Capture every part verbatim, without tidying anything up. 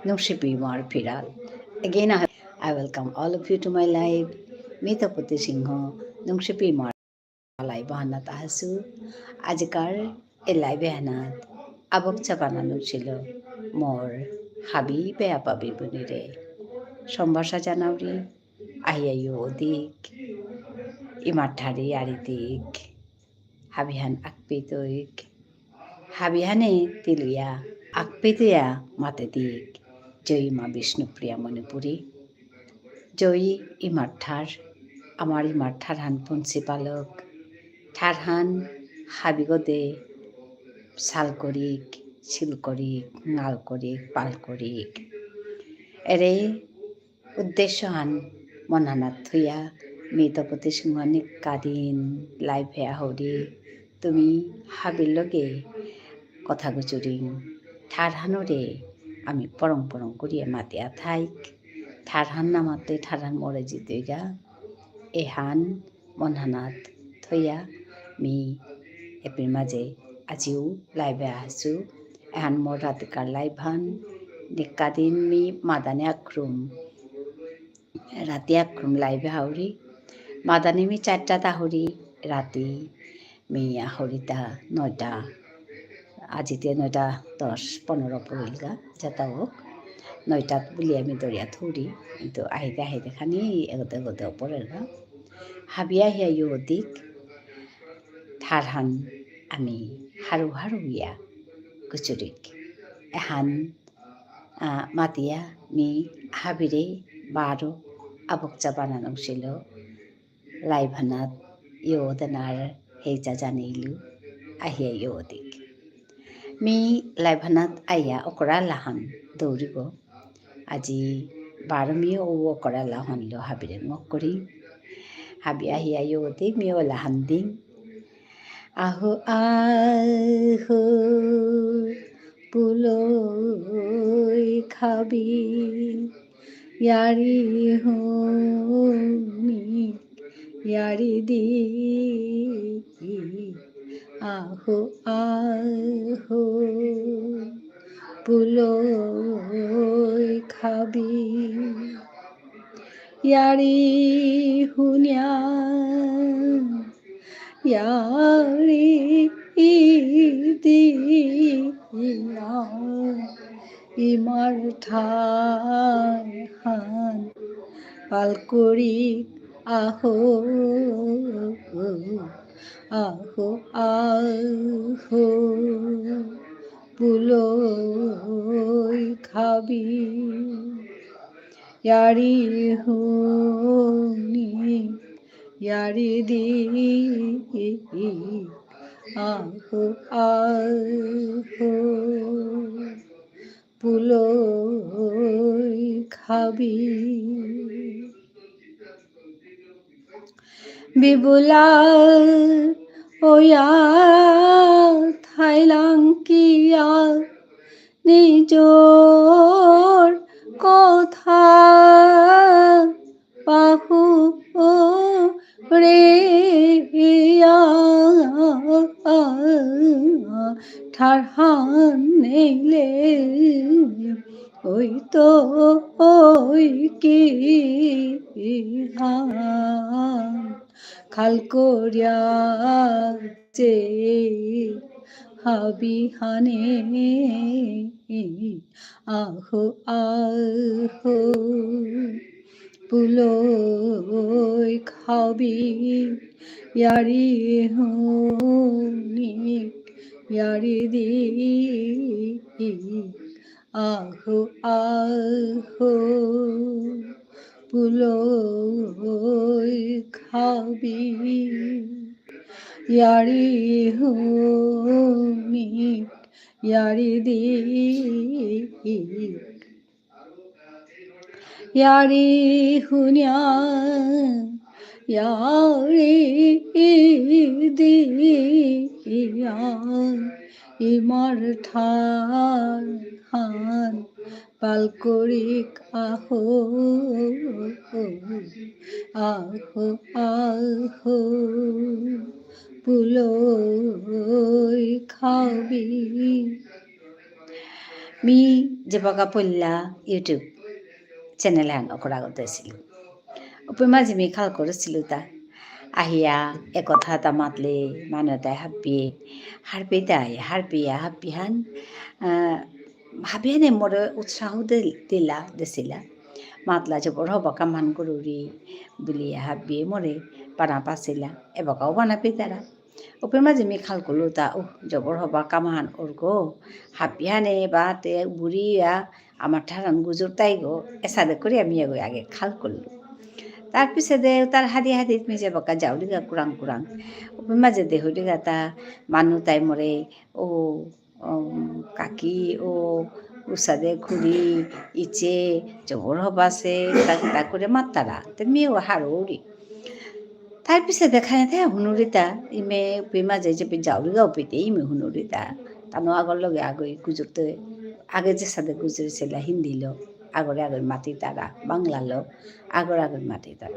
নুংশিপি ইমার ফিরাল। Again, I, I welcome all of you to my live. মি তপতী সিংহ, নুংশিপি ইমার live হানাত আহাসু। আজিকার এ live হানাত আবক চাবানা নুংশিল মোর হাবি বেয়াপা বিবুনিরে সম্ভাষা জানাউরি। আহিয়া ইয়ো দিক, ইমার ঠারে য়ারি দিক, হাবিহান আকপেত ইক, হাবিহানে তিলয়া আকপেতয়া মাতে দিক। জয় মা বিষ্ণুপ্রিয়া মণিপুরী। জয় ইমার ঠার, আমার ইমার ঠারহান পুঞ্চি পালক, ঠারহান হাবিগদে সাল করিক, সিল করিক, নাল করিক, পাল করিক। এরে উদ্দেশ্যহান মনহানাত থইয়া মি তপতী সিংহ নিকাদিন live এ আহুরি। তুমি হাবির লগে কথা গুজুরিং। ঠারহানরে আমি পরং পরং করিয়া মাতিয়া থাইক। ঠারহান না মাতে ঠারহান মরে জিতইগা। এহান মনহানাত থইয়া মি এপির মাঝে আজিও live এ আহাসু। এহান মোর রাতিকার live হান। নিকাদিন মি মাদানে আক্রুম, রাতি আক্রুম live এ আহুরি। মাদানে মি চারটাত আহুরি, রাতি মি আহুরিতা নয়টা। আজিতে নয়টা দশ পনেরো পড়িলগা, যেতা হোক। নয়টাত বুলি আমি দরিয়া থুরি, কিন্তু আহিতে আহিতে খানি এগোতে এগোতে পড়েরগা। হাবিয়া হিয়া ইয়ো দিক, ঠারহান আমি হারু হারু ইয়া গুজুরিক। এহান, আ, মাতিয়া মি হাবিরে বারো আবক চাবানা নুংশিল live হানাত ইয়ো দেনার হেইচা জানিলু। আহিয়া ইয়ো দিক। মি live হানাত আয়া অকরা লাহান দৌরিব। আজি বারো মিও ও অকরা লাহানলো হাবিরে মক করি। হাবি আহিয়া ইয়ো দি মিও লাহান দিং। আহো আহো পুলই খাবি, য়ারি হুনি য়ারি দি। আহো আহো পুলই খাবি, য়ারি হুনিয়া য়ারি দিয়া ইমার ঠারহান পাল করি আহো, আহো, আহো, পুলই খাবি। য়ারি হুনি য়ারি দি, আহো, আহো, পুলই খাবি। বিবুলা ওয়া থাইলাং কিয়া নিজর কথা পাহুরিয়া ঠারহান নেইলে ওই তো ওই কি হান খাল করিয়া যে হাবিহানে আহো, আহো, পুলই খাবি, য়ারি হুনি, য়ারি দি, আহো, আহো, পুলই খাবি, য়ারি হুনি, য়ারি দি, য়ারি হুনিয়া, য়ারি দিয়া, ইমার ঠারহান পাল করিক আহো, আহো, আহো, পুলই খাবি। মি যেবাকা পইলা YouTube channel হান অকরা করতেছিল। উপে মাঝে মি খাল করেছিল তা। আহিয়া এ কথা তা মাতলে মানু তাই হাব্বি, হারপি তাই, হারপিয়া, হাব্বি হান, আহ, হাব্বি হানে মোরে উৎসাহ দে-, দিলা, দেসিলা। মাতলা জবর হবা কামহান করুরি, বুলিয়া হাব্বি মোরে বানা পাসিলা। এবাকাও বানা পিতারা। উপে মাঝে মি খাল করলু তা, উহ, জবর হবা কামহান অরগো, হাব্বি হানে বা তে বুড়িয়া, আমার ঠারান গুজুর তাইগো, এসাদে করি আমি এগো আগে খাল করলু। তার পিছে দে, তার হাদি হাদি মি যেবাকা যাওলিগা কুরাং কুরাং। উপে মাঝে দেহুলিগা তা মানু তাই মোরে, ও, উম, কাকি, ও, উসাদে খুড়ি, ইচে, জবর হবাসে, তা, তা করে মাত্তারা। তে মিও হারৌরি। তার পিছে দেখা যায়, হুনুরিতা, ইমে উপে মাঝে যে পে যাওরিগা উপিতে, ইমে হুনুরিতা। তানো আগর লগে আগই গুজরতে, আগে যেসাদে গুজরেসিলা হিন্দি লো, আগরে আগই মাতিতারা, বাংলা লো, আগর আগই মাতিতারা।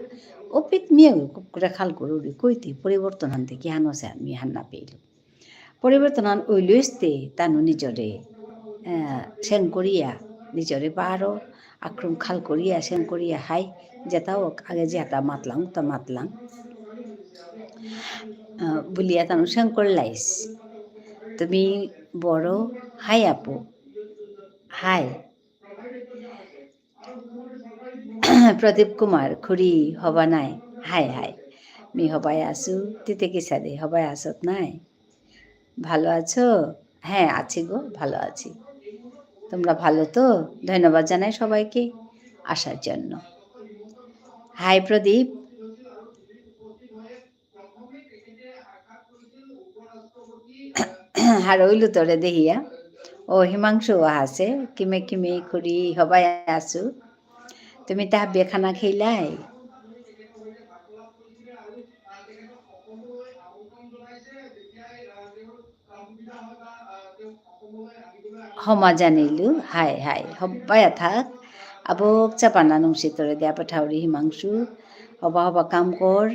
উপিত মিয়ে খুব করে খাল করুরি, কইতে পরিবর্তন আনতে কি হানো সে আমি হান্না পেইল। পরিবর্তন আন উইলুইস্তে তানু নিজরে, আহ, সেং করিয়া, নিজরে বারো আক্রম খাল করিয়া, সেং করিয়া, হাই, যেতা হোক, আগে যেতা মাতলাম, তা মাতলাম। আহ, বুলিয়া তানু সেং করলাইস। তুমি বড়, হাই আপু, হাই। প্রদীপ কুমার, খুড়ি, হবা নাই? High, high. মি হবাই আসু, তিতে কিসাদে, হবাই আসত নাই? ভালো আছো? হ্যাঁ, আছি গো, ভালো আছি। তোমরা ভালো তো? ধন্যবাদ জানাই সবাইকে আসার জন্য। হাই প্রদীপ। হারৌইলু তোরে দেহিয়া। ও হিমাংশু আহাসে, কিমে কিমে খুড়ি হবাই আসু। তুমি তা হাবিয়ে খানা খেইলাই? হমা জানিলু, হাই হাই, হব্বায়া থাক। আবক চাপানা নুংসি তোরে দিয়া পাঠাউরি হিমাংশু। হবা হবা কাম কর।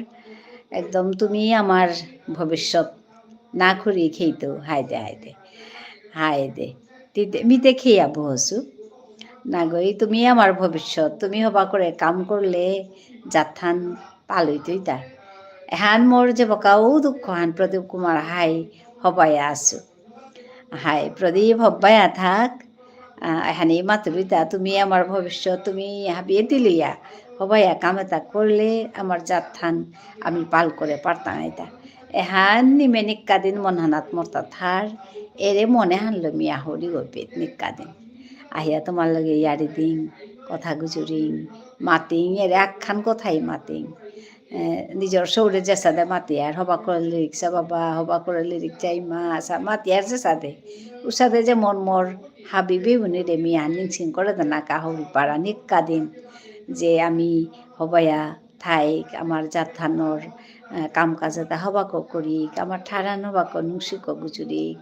একদম তুমি আমার ভবিষ্যৎ। না খুড়ি খেইতো, হায় দে, হায় দে। হায় দে। তিতে, মিতে খেয়া বহসু। না গই, তুমি আমার ভবিষ্যৎ। তুমি হবা করে কাম করলে জাতহান পালইতইতা। এহান মোর যে বকাও দুঃখ হান প্রদীপ কুমার হাই হবাই আসু। হাই প্রদীপ হব্বায়া থাক। আহ, এহানি মাতুরিতা, তুমি আমার ভবিষ্যৎ, তুমি হাবিয়ে দিলিয়া। হবায়া কাম এতা করলে আমার জাতহান আমি পাল করে পারতাম এতা। এহান নিমে নিক্কা দিন মনহানাত মরতা থার, এরে মনে হানলো মিয়া হরি গপিত নিক্কা দিন। আহিয়া তোমার লগে ইয়ারি দিন, কথা গুজুরিং, মাতিং, এরে আখান কথাই মাতিং। এ, নিজর সৌরে যেসাদে মাতিয়ার, হবা করে লিরিক সা বাবা, হবা করে লিরিক চাই মা, সা মাতিয়ার যেসাদে। উসাদে যে মন মোর হাবিবি বুনি রে মিয়া নিংসিং করে দেনা কাহুরি পারা নিক্কা দিন। যে আমি হবায়া থাইক, আমার জাতহানর, এ, কাম কাজ এতা হবাকো করিক, আমার ঠারান হবাকো নুংসিকো গুজুরিক।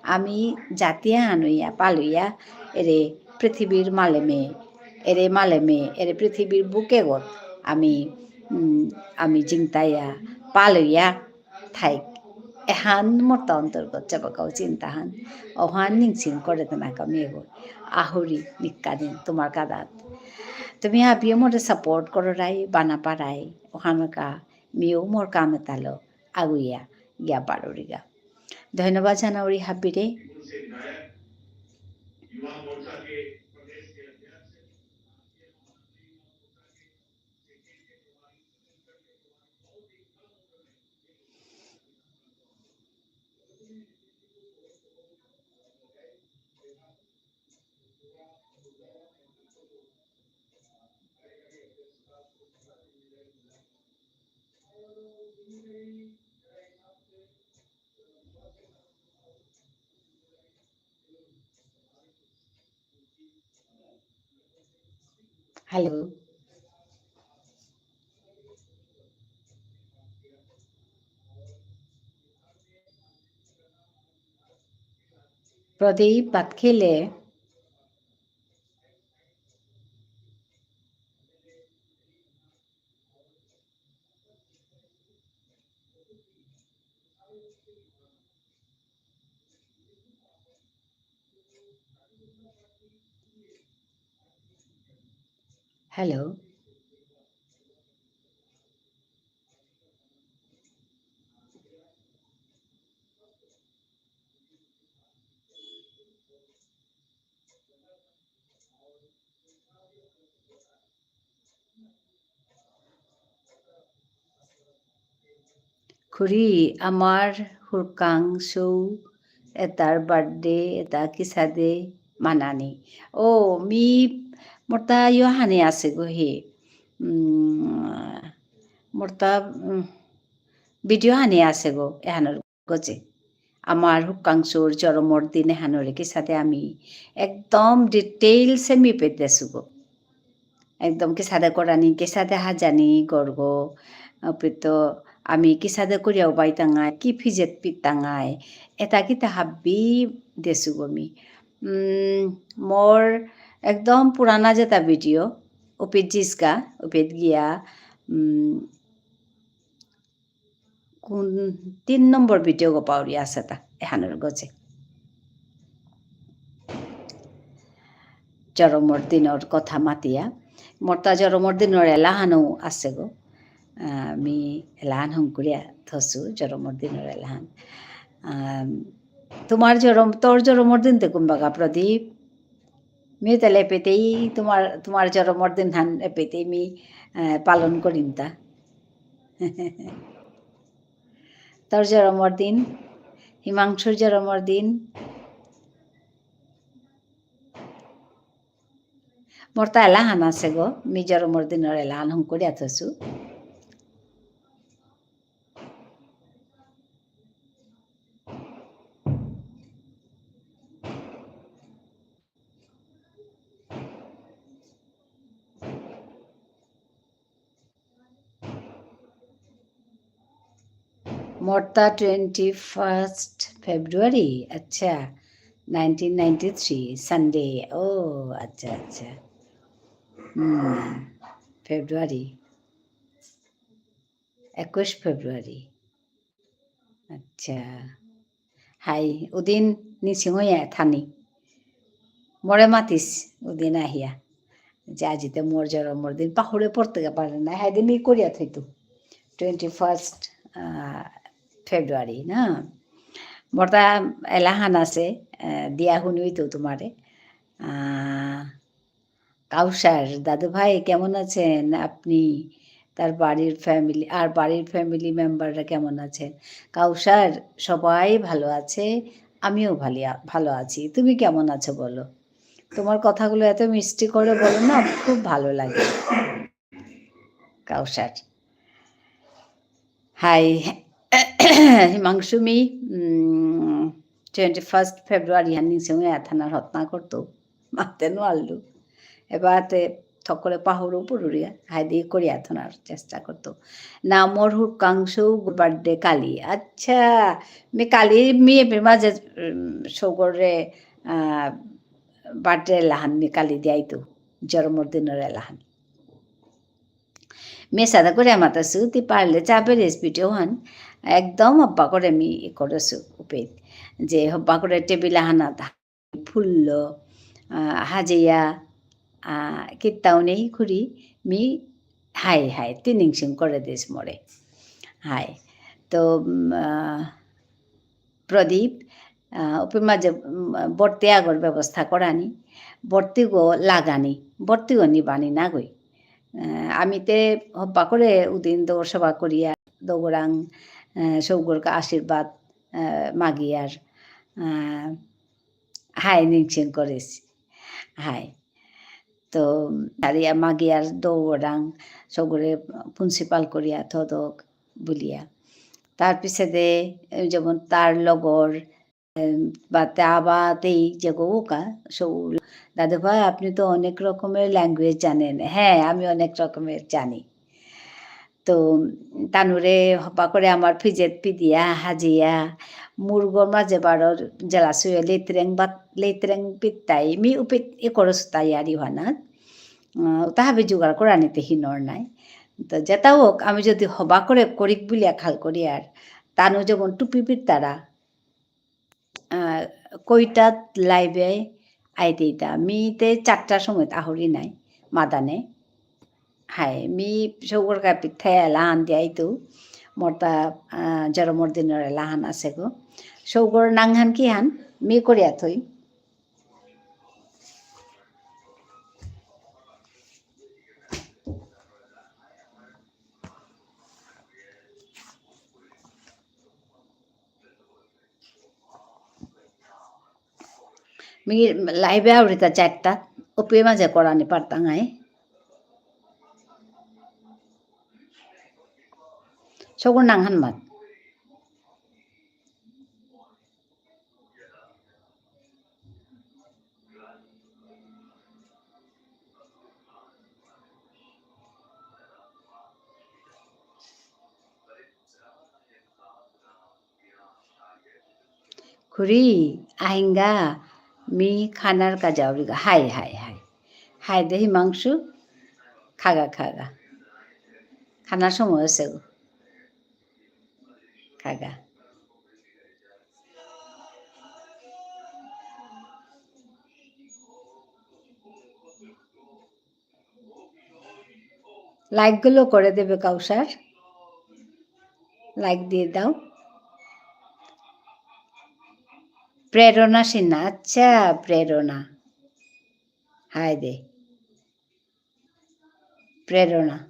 আমি জাতিয়া আনুইয়া পালুইয়া এরে পৃথিবীর মালেমে, এরে মালেমে, এরে পৃথিবীর বুকেগত আমি, উম, আমি জিংতাইয়া পালইয়া থাইক। এহান মোরতা অন্তর্গত চাবাকাও চিন্তাহান, অহান নিংসিং করে তো না কামিয়েগো। আহুরি নিক্কা দিন তোমার কাদাত। তুমি হাবিয়ে মোরে support করো রাই, বানা পারাই, অহানকা মিও মোর কাম এতালো আগুইয়া গিয়া পারুরিগা। ধন্যবাদ জানাউরি হাবিরে। Hello. প্রদীপ ভাত খেলে? Hello. খুড়ি, আমার হুরকাং সৌ এতার birthday, এতা কিসাদে মানানি? ও, মি, মোরতা ইয়ো হানে আছে গো হে। উম, মোরতা, উম, video হানে আছে গো, এহানর গজে। আমার হুরকাং সৌর জরমর দিন এহানরে কিসাদে আমি একদম details এ মি পেদেসু গো। একদম কিসাদে করানি, কিসাদে হাজানি গরগো, আপিত আমি কিসাদে করিয়া উবাইতাঙাই, কি ফিজেত পিতাঙাই, এতা কিতা হাব্বি দেসু গো মি। উম, মোর একদম পুরানা যেতা video, উপিত জিসগা, উপিত গিয়া, উম, কোন তিন নম্বর video গো পাউরি আছে তা, এহানর গজে। জরমর দিনর কথা মাতিয়া, মোরতা জরমর দিনর এলাহানও আছে গো। আহ, আমি এলাহান হংকুরিয়া থসু, জরমর দিনর এলাহান। আম, তোমার জরম, তোর জরমর দিন তে কুম্বাগা প্রদীপ? মি তাহলে এপেতেই তোমার, তোমার জরমর দিন হান এপেতেই মি, আহ, পালন করিম তা। তোর জরমর দিন, হিমাংশুর জরমর দিন। মোরতা এলাহান আছে গো, মি জরমর দিনর এলাহান হংকুরিয়া থসু। মোরতা twenty first February, আচ্ছা, nineteen ninety three, Sunday। ও, আচ্ছা, আচ্ছা। হুম, February, একুশ February। আচ্ছা। হাই, উদিন নিসিং হইয়া থানি। মোরে মাতিস, উদিন আহিয়া। যে আজিতে মোর জরমর দিন, পাহুরে পড়তে পারে না, হাই দিন ই করিয়া থইতু। Twenty first, আহ, February, না? মোরতা এলাহান আছে, আহ, দিয়া হুনুই তো তোমারে। আহ, কাউসার, দাদু ভাই কেমন আছেন আপনি? তার বাড়ির family, আর বাড়ির family memberরা কেমন আছেন? কাউসার, সবাই ভালো আছে, আমিও ভালি-, ভালো আছি। তুমি কেমন আছো বলো? তোমার কথাগুলো এত মিষ্টি করে বলো না, খুব ভালো লাগে। কাউসার। হাই, হিমাংশু মি, উম, twenty first February হান নিংসিং হইয়া থানার হতনা করতো। মাতে নোয়াল্লু। এবাতে থকরে পাহুরু পুরুরিয়া, হাই দি করিয়া থানার চেষ্টা করতো। না, মোর হুরকাংশু birthday কালি। আচ্ছা, মি কালি মি এপের মাঝে, উম, সৌগরে, আহ, birthday এলাহান মি কালি দিয়াইতো। জরমর দিনর এলাহান। মি সাদা করে মাতাসু, তি পারলে চাপে recipe হান একদম হব্বা করে মি ই করেসু উপেত। যে হব্বা করে টেবিল আহানাত ফুললো, আহ, হাজেয়া, আহ, কিত্তাও নেই খুরি, মি হাই হাই, তি নিংসিং করে দিস মোরে। হাই। তো, উম, আহ, প্রদীপ, আহ, উপের মাঝে, উম, বর্তি আগর ব্যবস্থা করানি, বর্তিগো লাগানি, বর্তিগো নিবানি না গই। আহ, আমি তে হব্বা করে উদিন দৌড় সভা করিয়া, দৌড়াং, আহ, সৌগরকা আশীর্বাদ, আহ, মাগিয়ার, আহ, হাই নিংসিং করেসি। হাই। তো, সারিয়া মাগিয়ার দৌড়াং, সৌগরে principal করিয়া থদক বুলিয়া। তার পিছেদে, যেমন তার লগর, এম, বা তে আবা তেই যেগো উকা, সৌ, "দাদু ভাই, আপনি তো অনেক রকমের language জানেন।" হ্যাঁ, আমি অনেক রকমের জানি। তো, তানুরে হপা করে আমার ফিজেত পিদিয়া, হাজিয়া, মুরগর মাঝে বারো জেলা সুয়ে লেত্রেং বা, লেত্রেং পিত্তাই, মি উপিত এ করস তাইয়ারি হানা। আহ, উতা হাবি জোগাড় করানিতে হিনর নাই। তো, যেটা হোক, আমি যদি হবা করে করিক বুলিয়া খাল করি আর, তানু যেমন টুপি পিত্তারা, আহ, কইটাত live এ আইতে ইতা, মি তে চারটার সময় আহুরি নাই, মাদানে। হাই, মি সৌগর কাপি থায়া এলাহান দিয়াইতু, মোরতা, আহ, জরমর দিনর এলাহান আছে গো। সৌগর নাঙহান কিহান, মি করিয়া থই। মি live এ আউরিতা চারটা, ওপি মাঝে করানি পারতাঙাই। সৌগর নাঙহান মাত। খুড়ি, আহিঙ্গা, মি খানার কাজে আউরিগা। হাই, হাই, হাই। হাই দে হিমাংশু, খাগা, খাগা। খানার সময় হয়েছে গো। খাগা। Like গুলো করে দেবে কাউসার। Like দিয়ে দাও। প্রেরণা সিনহা, আচ্ছা, প্রেরণা। হাই দে। প্রেরণা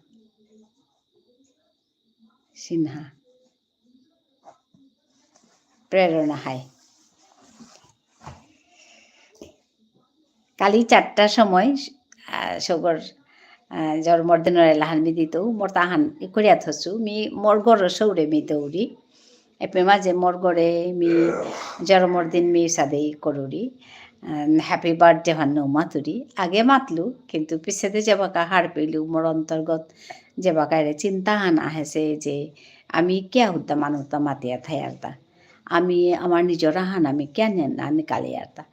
সিনহা। প্রেরণা হাই। কালি চারটার সময়, আহ, সৌগর, আহ, জরমরদিনর এলাহান মি দিতৌ, মোর তাহান ইকরিয়া থসু, মি মোর ঘরর সৌরে মি দৌরি। এপে মাঝে মোর ঘরে মি জরমরদিন মি সাদেই করুরি। আহ, happy birthday হান নৌ মাতুরি। আগে মাতলু, কিন্তু পিছেদে যেবাকা হার পেলু, মোর অন্তর্গত যেবাকা এরে চিন্তাহান আহেসে যে আমি কিয়া হুদ্দা মানুতা মাতিয়া থায়ারতা। আমি আমার নিজর আহান আমি কিয়া নে-, না নিকালিয়ারতা।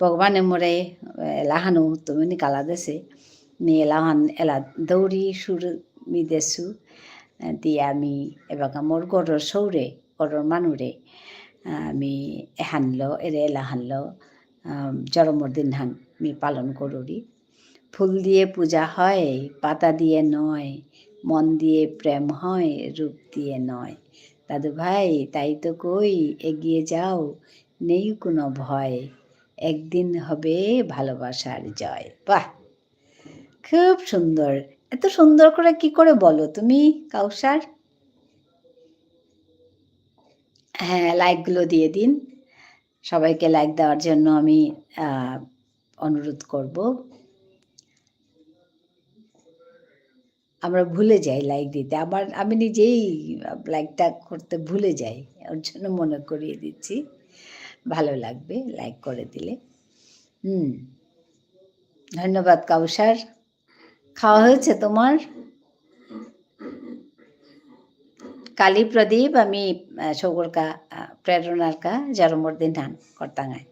ভগবানে মোরে, এ, এলাহানু তুমি নিকালা দেসে। মি এলাহান এলা দৌরি সুর মি দেসু। এ, দিয়া মি এবাকা মোর ঘরর সৌরে, ঘরর মানুরে, আ, মি এহানলো, এরে এলাহানলো, আ, জরমর দিনহান মি পালন করুরি। ফুল দিয়ে পূজা হয়, পাতা দিয়ে নয়, মন দিয়ে প্রেম হয়, রূপ দিয়ে নয়। দাদু ভাই, তাই তো কই, এগিয়ে যাও, নেই কোনো ভয়, একদিন হবে ভালোবাসার জয়। বাহ, খুব সুন্দর। এত সুন্দর করে কি করে বলো তুমি, কাউসার? হ্যাঁ, like গুলো দিয়ে দিন। সবাইকে like দেওয়ার জন্য আমি, আহ, অনুরোধ করব। আমরা ভুলে যাই like দিতে। আমার, আমি নিজেই like টা করতে ভুলে যাই। ওর জন্য মনে করিয়ে দিচ্ছি। ভালো লাগবে like করে দিলে। হুম। ধন্যবাদ কাউসার। খাওয়া হয়েছে তোমার? কালি প্রদীপ আমি, আহ, সৌগর কা, আহ, প্রেরণার কা জরমর দিনহান করতাঙাই।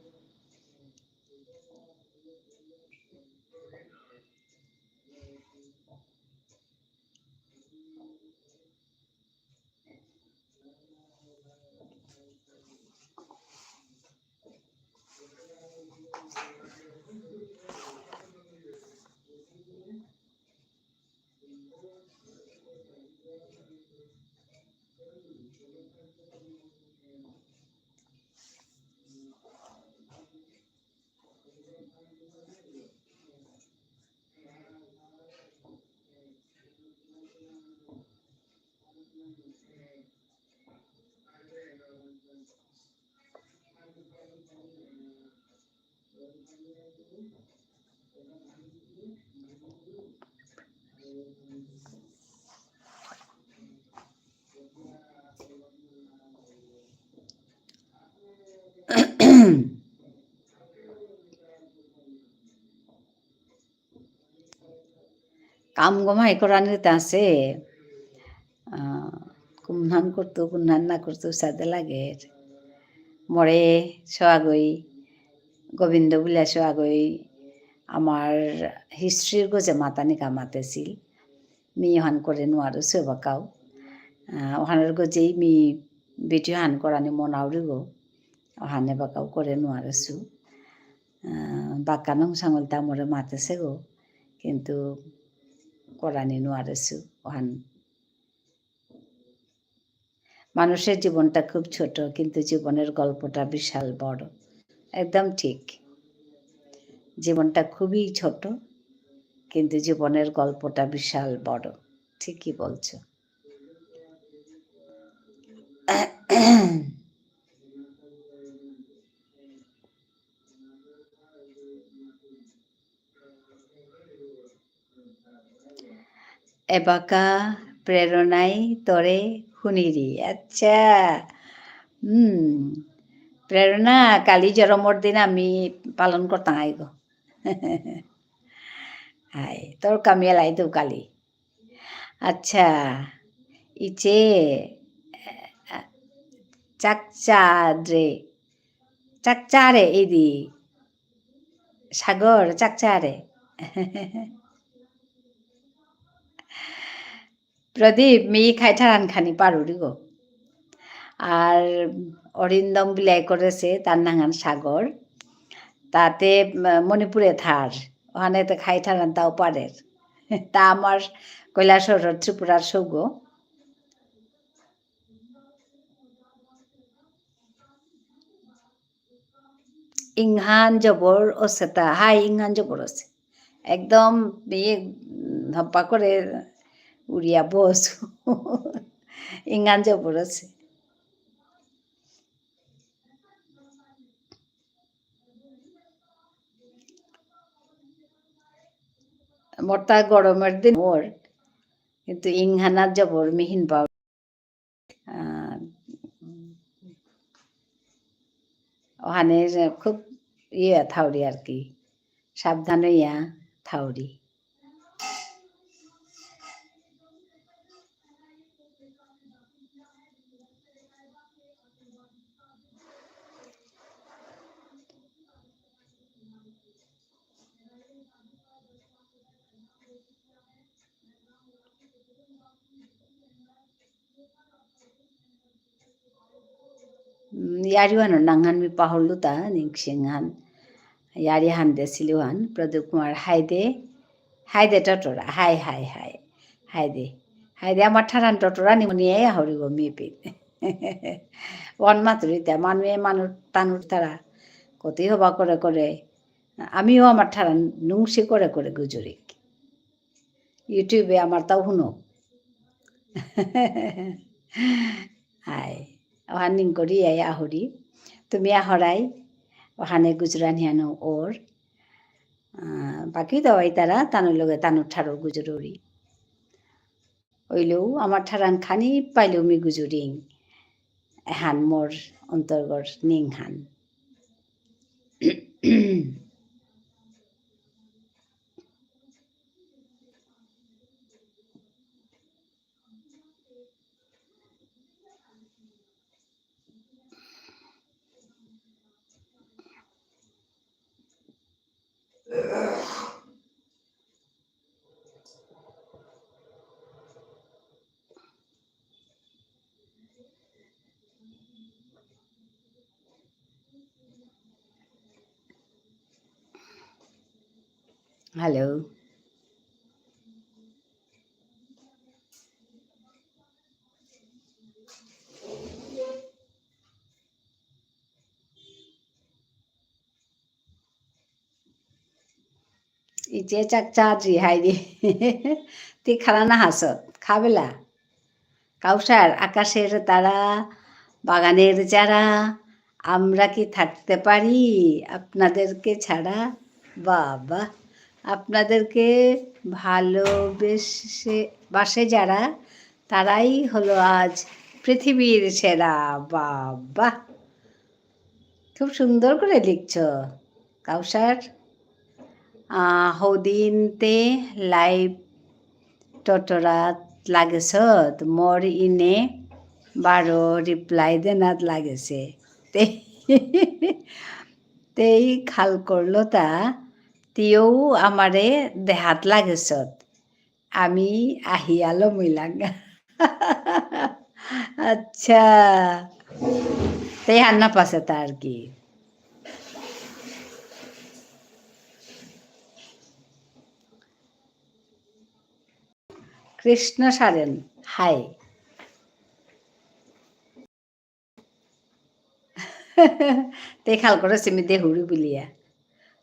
কাম গমাই করানির তাসে, আহ, কুনহান করতু, কুনহান না করতু, সাদে লাগের। মোরে সোয়াগই, গোবিন্দ বুলিয়া সোয়াগই, আমার history র গজে মাতানি কামাতেছিল। মি ওহান করে নুয়ারসু এবাকাও। আহ, ওহানর গজেই মি video হান করানি মনাউরি গো। ওহান এবাকাও করে নুয়ারসু। আহ, বাক্কা নং সাঙলতা মোরে মাতেসে গো, কিন্তু করানি নুয়ারেসু, ওহান। মানুষের জীবনটা খুব ছোট, কিন্তু জীবনের গল্পটা বিশাল বড়। একদম ঠিক। জীবনটা খুবই ছোট, কিন্তু জীবনের গল্পটা বিশাল বড়। ঠিকই বলছো। এবাকা প্রেরণাই তরে হুনিরি। আচ্ছা। হুম। প্রেরণা, কালি জরমর দিন আমি পালন করতাম আইগো। হাই, তোর কামিয়াল আইতো কালি। আচ্ছা, ইচে, আ, চাকচারে, চাকচারে ইদি। সাগর, চাকচারে। প্রদীপ, মি খাই ঠারান খানি পারুরি গো। আর অরিন্দম বিলাই করেসে, তার নাঙহান সাগর। তাতে, উম, মণিপুরে থার। ওহানে তে খাই ঠারান তাও পারের। তা আমার কৈলাসহর ত্রিপুরার সৌগ। ইংহান জবর অসে তা, হাই, ইংহান জবর অসে। একদম ইয়ে, উম, হপ্পা করে উড়িয়া বস। ইংহান জবর অসে। মোরতা গরমর দিন মোর, কিন্তু ইংহানা জবর মিহিন পাও। আহ, ওহানে যে খুব ইয়ে থাউরি আর কি, সাবধান হইয়া থাউরি। উম, য়ারি ওহানর নাঙহান মি পাহরলু তা, নিংসিংহান। য়ারি হান দেসিলু হান, প্রদীপ কুমার, হাই দে, হাই দে টটরা, হাই, হাই, হাই, হাই দে। হাই দে, আমার ঠারহান টটরা নিমুনিয়াই আহরিব মিপি। ওহান মাতুরি তা, মানুয়ে মানু তানুর তারা, কতি হবা করে করে, আমিও আমার ঠারহান নুংসি করে করে গুজুরিক। YouTube-এ আমার তাও হুনো। হাই, ওহান নিংকরি আই আহরি। তুমি আহরাই, ওহানে গুজরানি হানো ওর। আহ, বাকি দাওয়াই তারা তানুর লগে তানুর ঠারো গুজরুরি। ওইলেও আমার ঠারহান খানি পাইলেও মি গুজুরিং। এহান মোর অন্তরগর নিংহান। Hello. ইচে চাকচারি হাই রে। তি খারা না হাসত, খাবেলা। কাউসার, আকাশের তারা, বাগানের চারা, আমরা কি থাকতে পারি আপনাদেরকে ছাড়া? বাবা, আপনাদেরকে ভালোবেসে, বাসে যারা, তারাই হলো আজ পৃথিবীর সেরা। বাবা, খুব সুন্দর করে লিখছো, কাউসার। আহ, হৌদিনতে live টটরাত লাগেছত, মোর ইনে বারো reply দেনাত লাগেছে। তে-, তেই খাল করলো তা, তিও আমারে দেহাত লাগেছত। আমি আহিয়ালো মিলাং। আচ্ছা। তে হান্না পাসে তার কি? কৃষ্ণ সারেন, হাই। তে খাল করেসি মি দেহুরি বুলিয়া।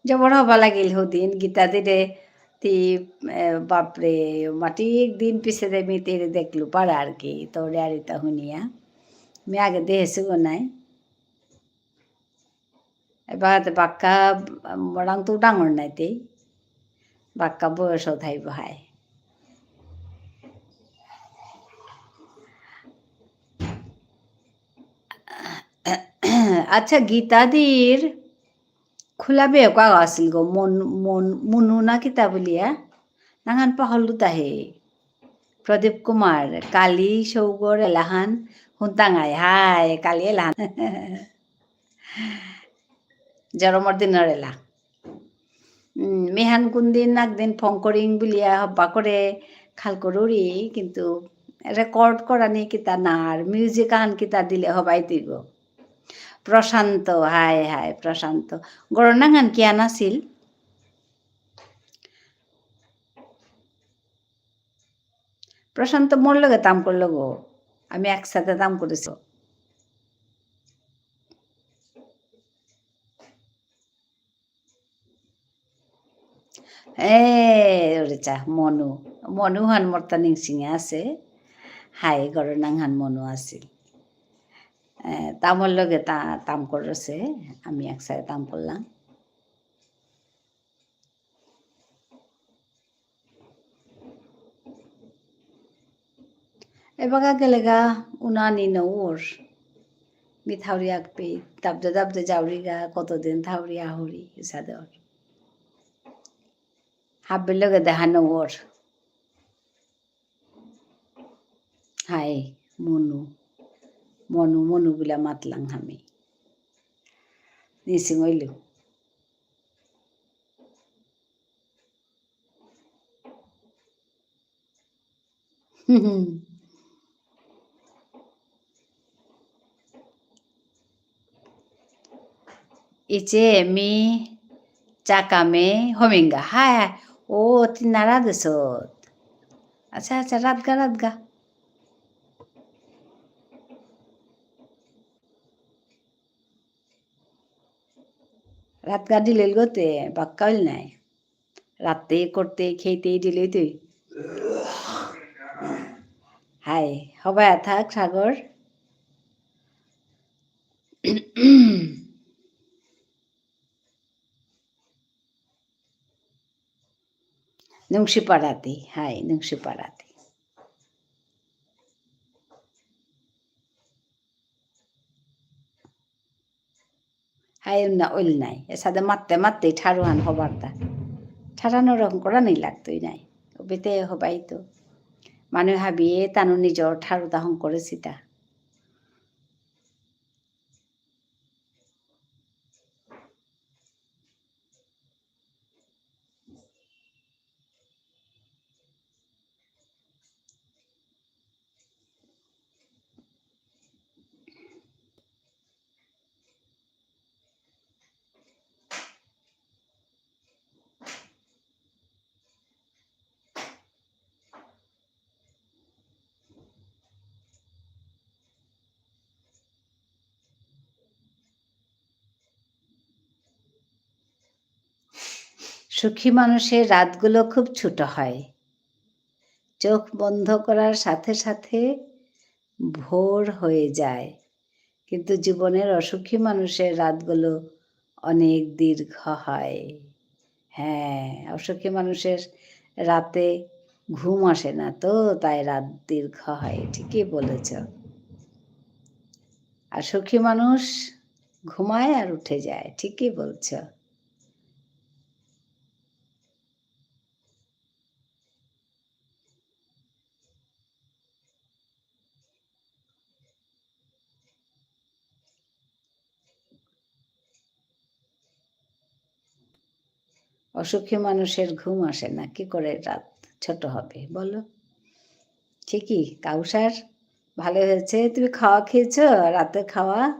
জবর হবা লাগিল হদিন, গীতা দিরে তি, এ, বাপরে, মাটি একদিন পিছে দে মি তেরে দেখলু পারা আর কি, তোরে আর ইতা হুনিয়া। মি আগে দেহেসি গো নাই। এবার তো বাক্কা, মরাং তো ডাঙর নাই তেই। বাক্কা বয়স থাইব হায়। আচ্ছা, গীতাদির খোলা বেয়কা আছিল গো, মন, মন, মনু না কিতা বুলিয়া? নাঙহান পাহরলু তাহে। প্রদীপ কুমার, কালি সৌগর এলাহান হুনতাঙাই। হায়, কালি এলাহান। জরমর দিনর এলা। উম, মিহান কোনদিন একদিন ফোন করিং বুলিয়া হব্বা করে খাল করুরি, কিন্তু record করা নেই কিতা না, আর music আহান কিতা দিলে হবাই দিব। প্রশান্ত, হায় হায়, প্রশান্ত। গরনাঙহান কিহান আছিল? প্রশান্ত মোর লগে তাম করল গো। আমি একসাথে তাম করেছি। এ, ওরে চা, মনু। মনুহান মোর তা নিংসিঙে আছে। হাই, গরনাঙহান মনু আছিল। এ, তামর লগে তা-, তাম করেছে। আমি একসাথে তাম করলাম। এবাকা গেলেগা উনানি নৌর। মি থাউরি আকপে, দাবদে দাবদে যাউরিগা, কতদিন থাউরি আহুরি, ইসাদর। হাব্বির লগে দেখা নৌর। হাই, মনু। মনু, মনু বুলা মাতলাং হামি। নিসিং অইলু। ইচে মি চাকামে হমিঙ্গা। হায়, হায়। ও, তিনারা দেশত। আচ্ছা, আচ্ছা, রাতগা, রাতগা। রাতগা ডিলেল গতে, বাক্কাল নাই। রাতে করতে, খেতে ডিলে তুই। হাই, হবায়া থাক, সাগর। নুংশিপারাতি, হাই, নুংশিপারাতি। হাই উন্না উল নাই। এসাদে মাততে মাততে ঠারুহান হবারতা। ঠারানো রকম করা নেই লাগতই নাই। অবিতে হবাই তো। মানু হাবিয়ে তানু নিজর ঠারুতা হং করেসিতা। সুখী মানুষের রাতগুলো খুব ছোট হয়। চোখ বন্ধ করার সাথে সাথে ভোর হয়ে যায়। কিন্তু জীবনের অসুখী মানুষের রাতগুলো অনেক দীর্ঘ হয়। হ্যাঁ, অসুখী মানুষের রাতে ঘুম আসে না তো, তাই রাত দীর্ঘ হয়। ঠিকই বলেছ। আর সুখী মানুষ ঘুমায় আর উঠে যায়। ঠিকই বলছ। অসুখী মানুষের ঘুম আসে না, কি করে রাত ছোট হবে বলো? ঠিকই, কাউসার ভালো হয়েছে। তুমি খাওয়া খেয়েছো? রাতে খাওয়া?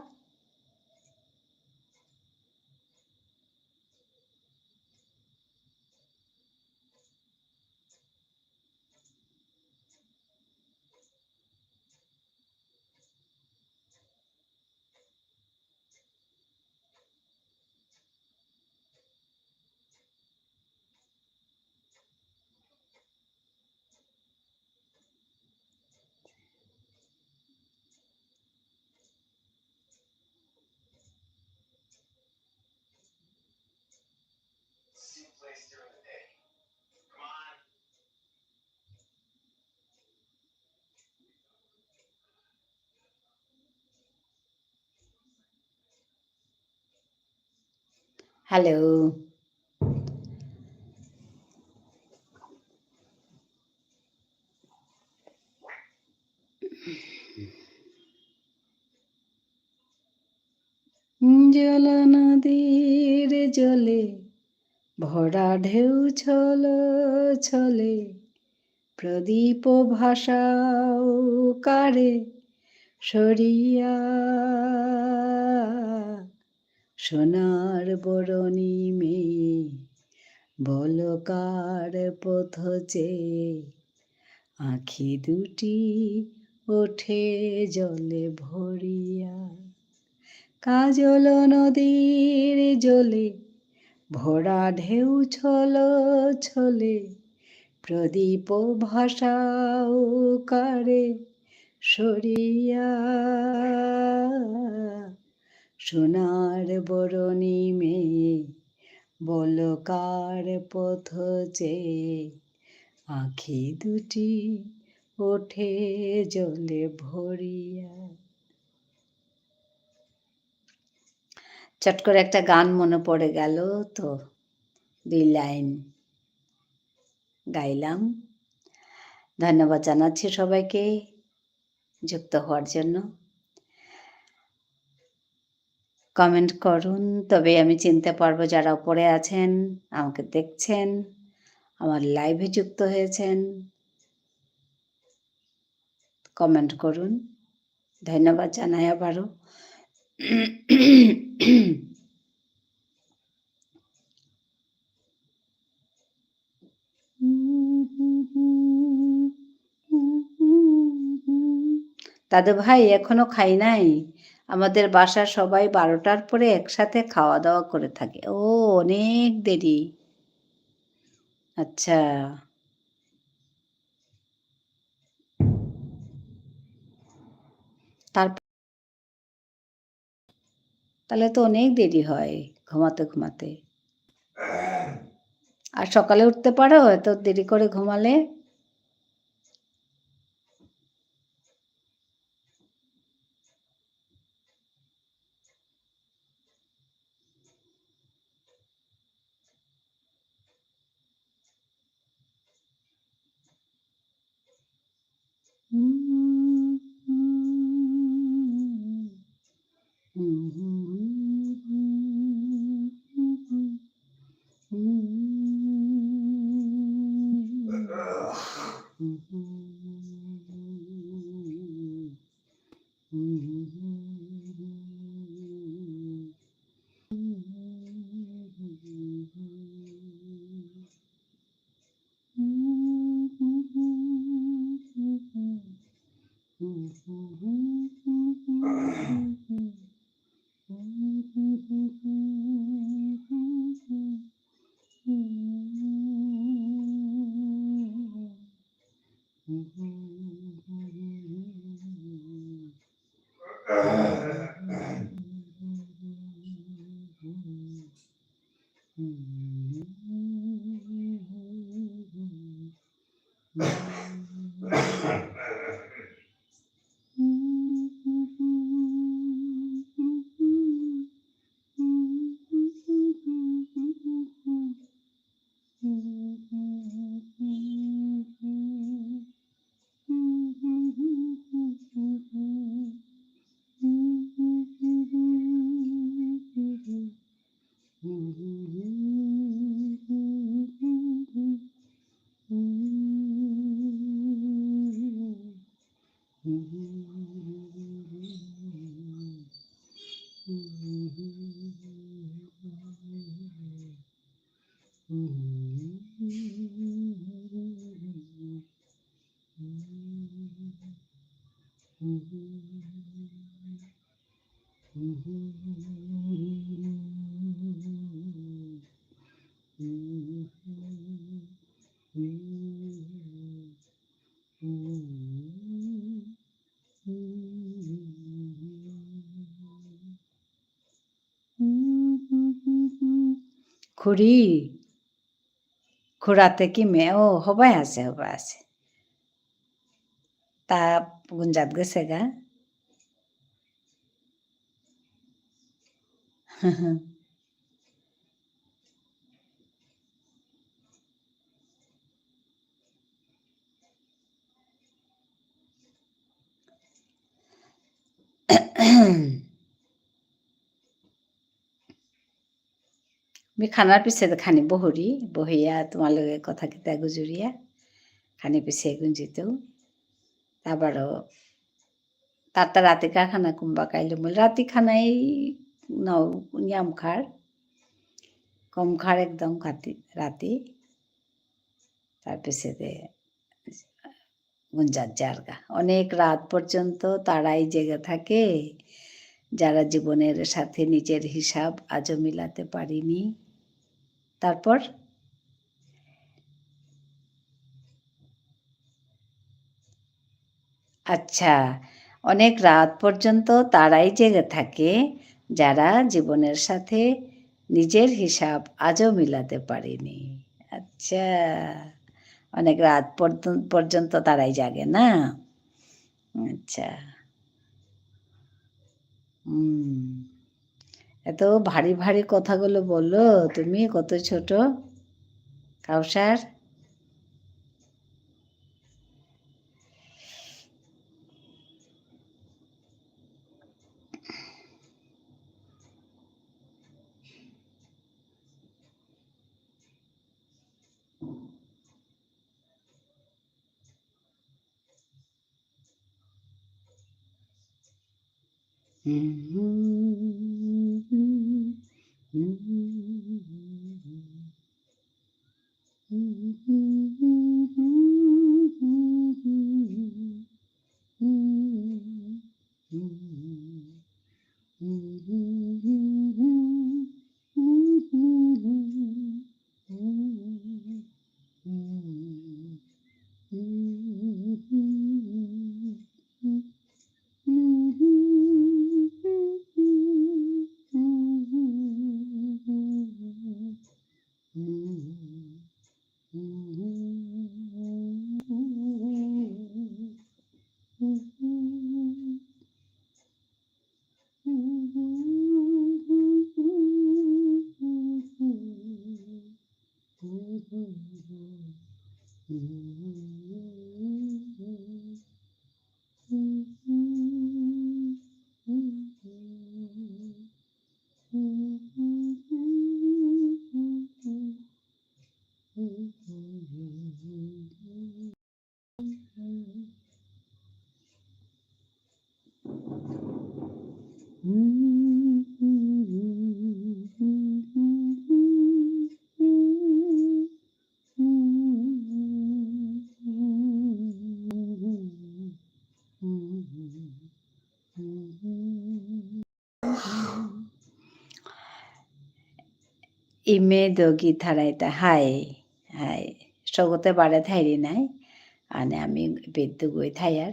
Hello. জল নদীর জলে ভরা ঢেউ ছল ছলে, প্রদীপ ভাসাও কারে সরিয়া। সোনার বরণী মেয়ে, বল কার পথ চেয়ে, আঁখি দুটি ওঠে জলে ভরিয়া। কাজল নদীর জলে ভরা ঢেউ ছল ছলে, প্রদীপ ভাসাও কারে সরিয়া। সোনার বরণী মেয়ে, বল কার পথ চেয়ে, আঁখি দুটি ওঠে জলে ভরিয়া। চট করে একটা গান মনে পড়ে গেল, তো দুই লাইন গাইলাম। ধন্যবাদ জানাচ্ছি সবাইকে যুক্ত হওয়ার জন্য। Comment করুন, তবেই আমি চিনতে পারবো যারা উপরে আছেন, আমাকে দেখছেন, আমার live-এ যুক্ত হয়েছেন। Comment করুন। ধন্যবাদ জানাই আবারও। দাদু ভাই, এখনো খাই নাই। আমাদের বাসার সবাই বারোটার পরে একসাথে খাওয়া দাওয়া করে থাকে। ও, অনেক দেরি। আচ্ছা। তারপর তাহলে তো অনেক দেরি হয় ঘুমাতে ঘুমাতে। আর সকালে উঠতে পারো এত দেরি করে ঘুমালে? খুড়ি, খুড়াতে কি মে-, ও, হবাই আছে, হবাই আছে। তা গুঞ্জাত গেছে গা। মি খানার পিছে খানি বহুরি, বহিয়া তোমার লগে কথা কিতা গুজুরিয়া, খানি পিছে গুঞ্জিত। তারপরও তার তা রাতি কার খানা কুম্বা কাইলে মূল রাতি খানাই ন নিয়াম খার, কম খার একদম খাতি রাতি। তার পিছে দে গুঞ্জার জারগা। অনেক রাত পর্যন্ত তারাই জেগে থাকে, যারা জীবনের সাথে নিজের হিসাব আজও মিলাতে পারিনি। তারপর? আচ্ছা, অনেক রাত পর্যন্ত তারাই জেগে থাকে, যারা জীবনের সাথে নিজের হিসাব আজও মিলাতে পারেনি। আচ্ছা, অনেক রাত পর্যন-, পর্যন্ত তারাই জাগে না? আচ্ছা। হুম। এত ভারী ভারী কথাগুলো বলো তুমি, কত ছোট। কাউসার? ইমে দগি থারাইতা, হাই, হাই। সগতে বারে থাইরি নাই। আনে আমি বেদ্দু গই থাইয়ার।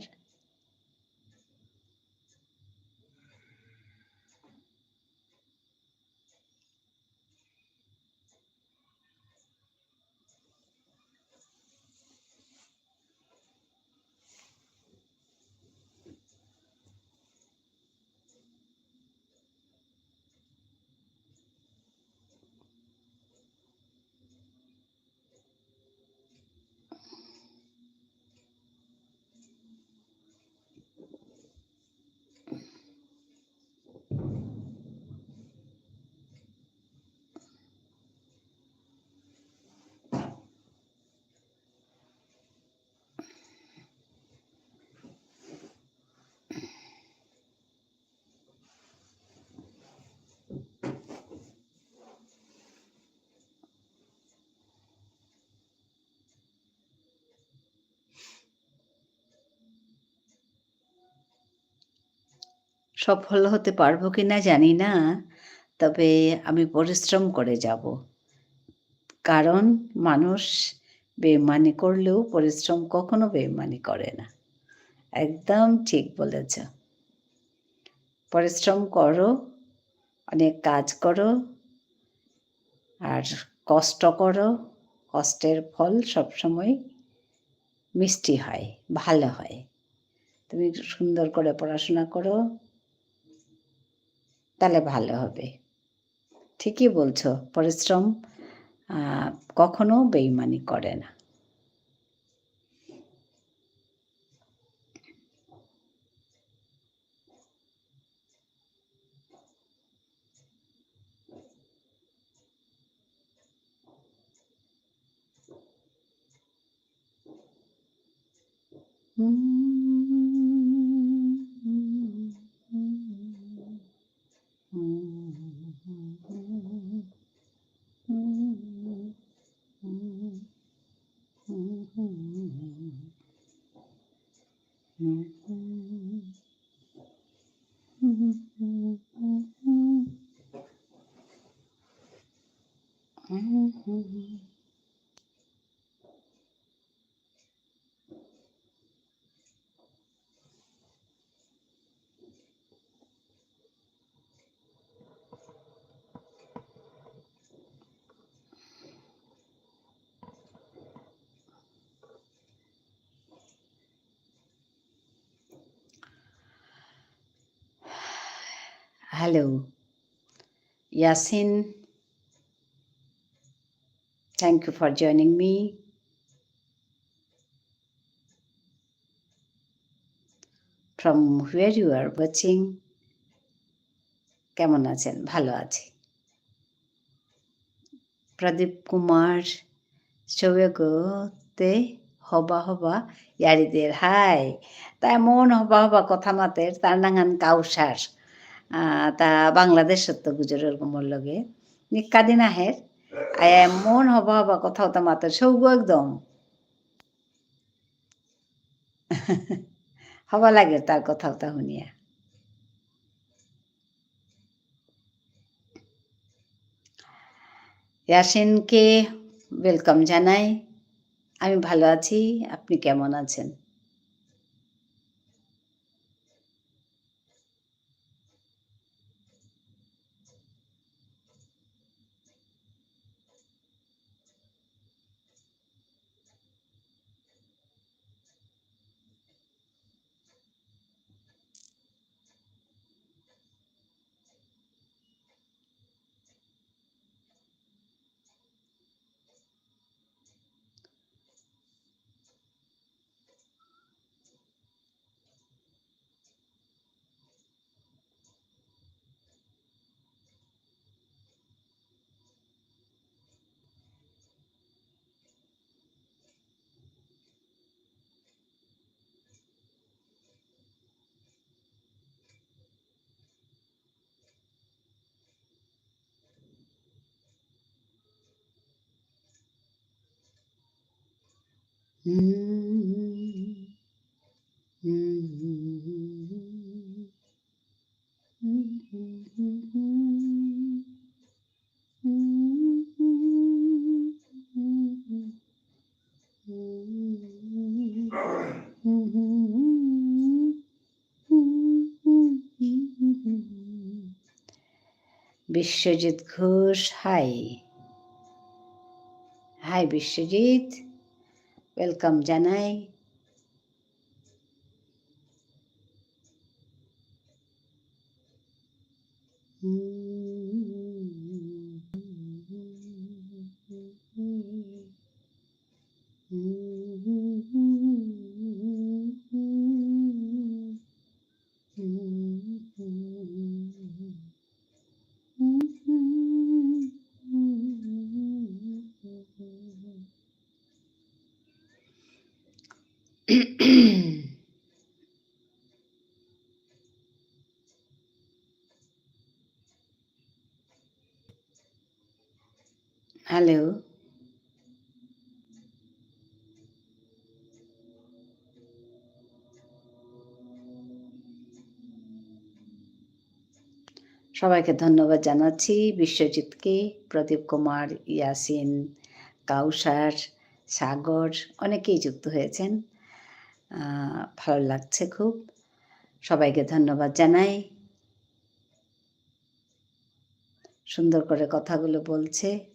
সফল হতে পারবো কিনা জানি না, তবে আমি পরিশ্রম করে যাব। কারণ মানুষ বেইমানি করলেও পরিশ্রম কখনো বেইমানি করে না। একদম ঠিক বলেছ। পরিশ্রম করো, অনেক কাজ করো, আর কষ্ট করো। কষ্টের ফল সবসময় মিষ্টি হয়, ভালো হয়। তুমি সুন্দর করে পড়াশোনা করো, তাহলে ভালো হবে। ঠিকই বলছো, পরিশ্রম, আহ, কখনো বেইমানি করে না। Hello. Yasin, thank you for joining me. From where you are watching? কেমন আছেন? ভালো আছি। প্রদীপ কুমার, সৌগতে হবা হবা ইয়ারি দের। হাই, তা এমন হবা হবা কথা মাতের, তার নাঙহান কাউসার। আহ, তা বাংলাদেশত্ত গুজরর গো মোর লগে। নিক্কা দিন আহের, আয়া এমন হবা হবা কথা উতা মাতের, সৌগ একদম। হবা লাগে তার কথা উতা হুনিয়া। ইয়াসিনকে welcome জানাই। আমি ভালো আছি, আপনি কেমন আছেন? বিশ্বজিৎ ঘোষ, হাই। হাই বিশ্বজিৎ, welcome জানাই। হ্যালো। সবাইকে ধন্যবাদ জানাচ্ছি, বিশ্বজিৎকে, প্রদীপ কুমার, ইয়াসিন, কাউসার, সাগর, অনেকেই যুক্ত হয়েছেন। আহ, ভালো লাগছে খুব। সবাইকে ধন্যবাদ জানাই। সুন্দর করে কথাগুলো বলছে।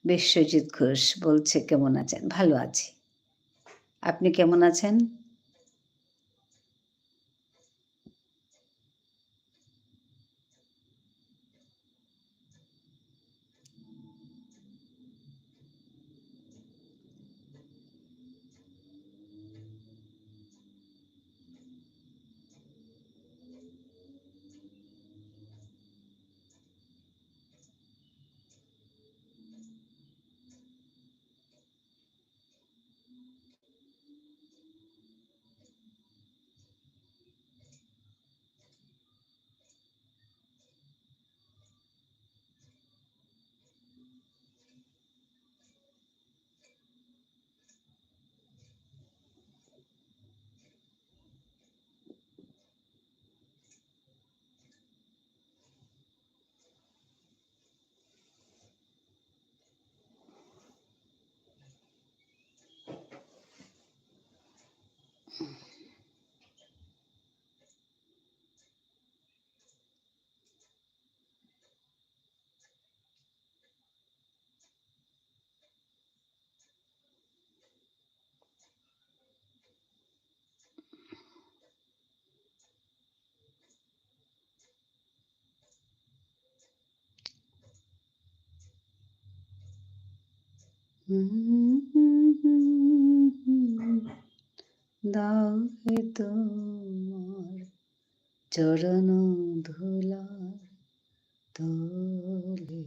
বিশ্বজিৎ ঘোষ বলছে, "কেমন আছেন?" ভালো আছি। আপনি কেমন আছেন? দাও হে তোমার চরণ ধুলার তলে।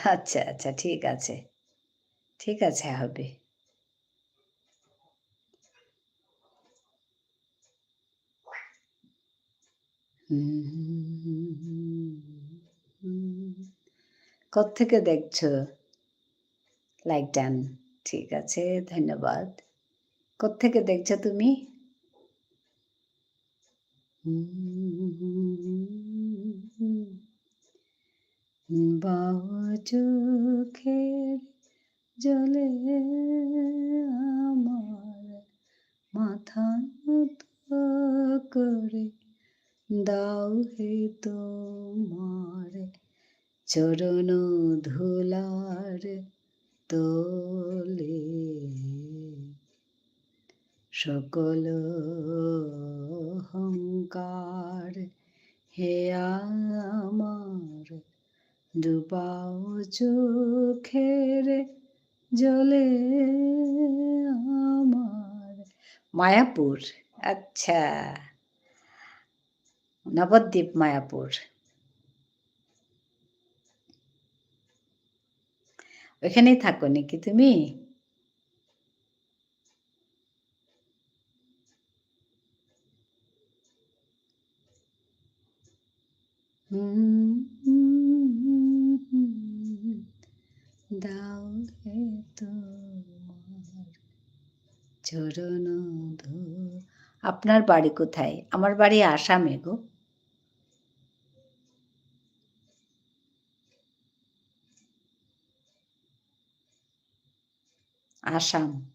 আচ্ছা, আচ্ছা, ঠিক আছে। ঠিক আছে, হবে। হুম। কোত্থেকে দেখছো? Like done। ঠিক আছে, ধন্যবাদ। কোত্থেকে দেখছো তুমি? হুম। বাউ চোখের জলে আমার মাথা নত করে দাও হে তোমার চরণ ধুলার তলে। সকল অহংকার হে আমার, ডুবাও চোখের জলে আমার। মায়াপুর, আচ্ছা। নবদ্বীপ, মায়াপুর। ওখানেই থাকো নাকি তুমি? হুম, দাও হে তোমার চরণ ধু-, আপনার বাড়ি কোথায়? আমার বাড়ি আসামে গো। Assam,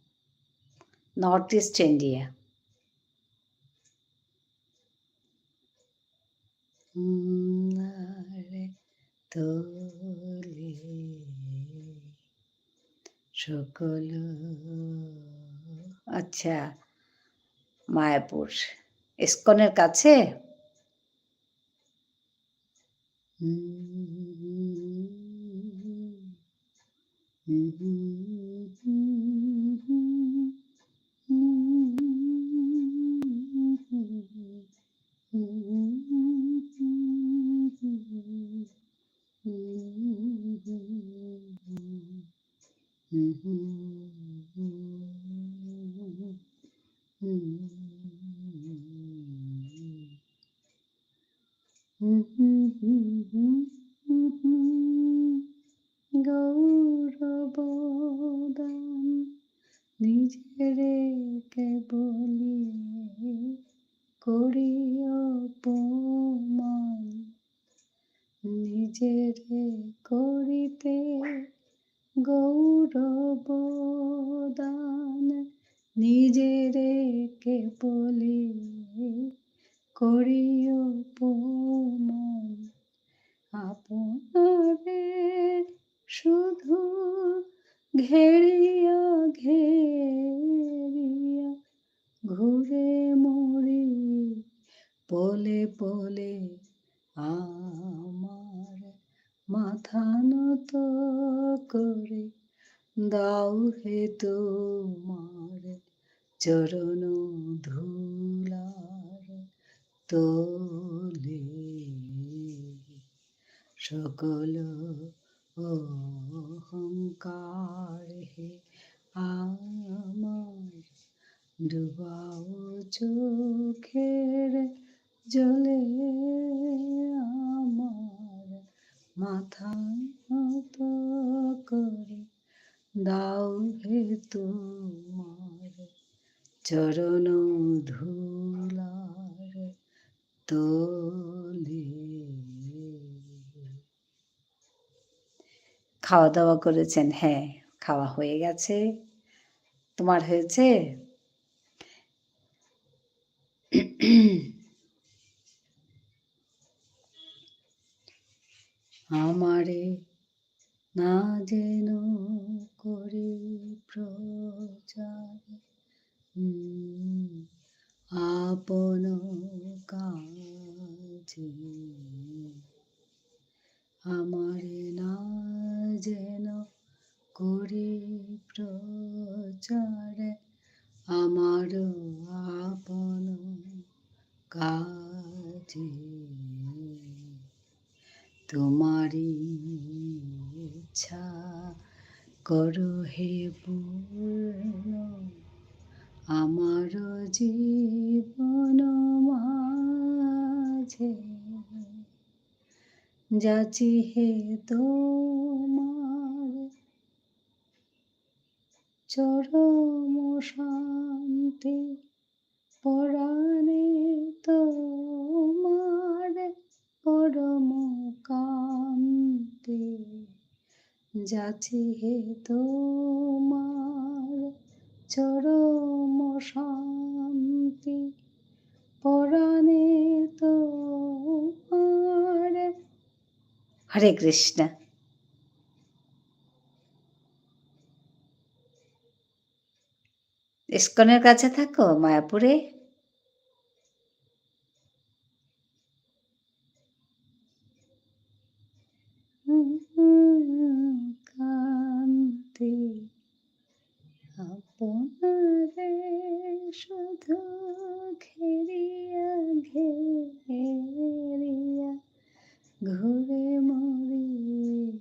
North East India। হুম, আরে তলে সকল, আচ্ছা, মায়াপুর, ইস্কনের কাছে? গৌরবদান নিজেরে কেবলি করি অপমান, নিজেরে করিতে গৌরবদান, নিজেরে কেবলি করি অপমান। আপনারে শুধু ঘেরিয়া ঘেরিয়া ঘুরে মরি পলে পলে আমার মাথা নত করে দাও হে তোমার চরণ ধুলার তলে। সকল অহংকার হে আমার, ডুবাও চোখের জলে আমার, মাথা নত করে দাও হে তোমার চরণ ধুলার তলে। খাওয়া দাওয়া করেছেন? হ্যাঁ, খাওয়া হয়ে গেছে। তোমার হয়েছে? আমারে না যেন করি প্রচারে, উম, আপন কাজে। আমারে না যেন করি প্রচারে, আমার আপন কাজে। তোমারই ইচ্ছা করো হে পূর্ণ আমার জীবন মাঝে। যাচি হে তোমার চরম শান্তি, পরাণে তোমার পরম কান্তি। যাচি হে তোমার চরম শান্তি, পরাণে তোমার। হরে কৃষ্ণ। ইস্কনের কাছে থাকো, মায়াপুরে? কান্তি, আপনারে শুধু ঘেরিয়া ঘেরিয়া ঘুরে মরি,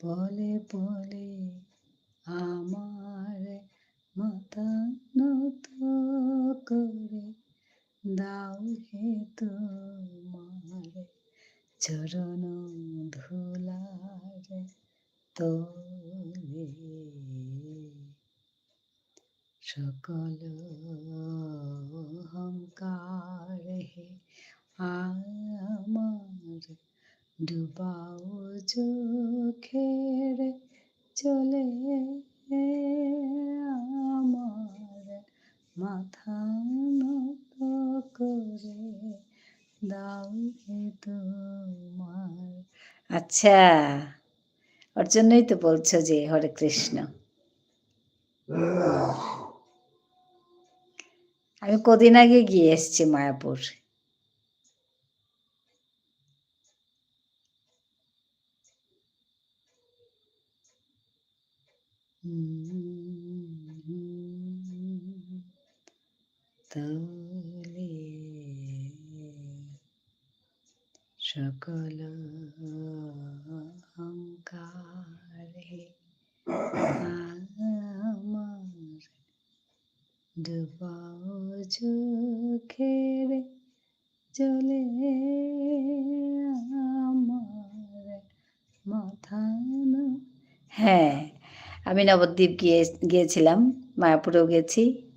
পলে পলে আমার মাথা নত করে দাও হে তোমার চরণ ধুলার তলে। সকল অহংকার হে আমার ডুবাও চোখের জলে, আমার মাথা নত করে দাও হে তোমার। আচ্ছা, ওর জন্যই তো বলছো যে হরে কৃষ্ণ। আমি কদিন আগে গিয়ে এসছি মায়াপুর। তলে সকল অহংকার হে আমার ডুবাও চোখের জলে, আমার মাথা নত। হ্যাঁ, আমি নবদ্বীপ গিয়ে, গিয়েছিলাম, মায়াপুরেও গেছি।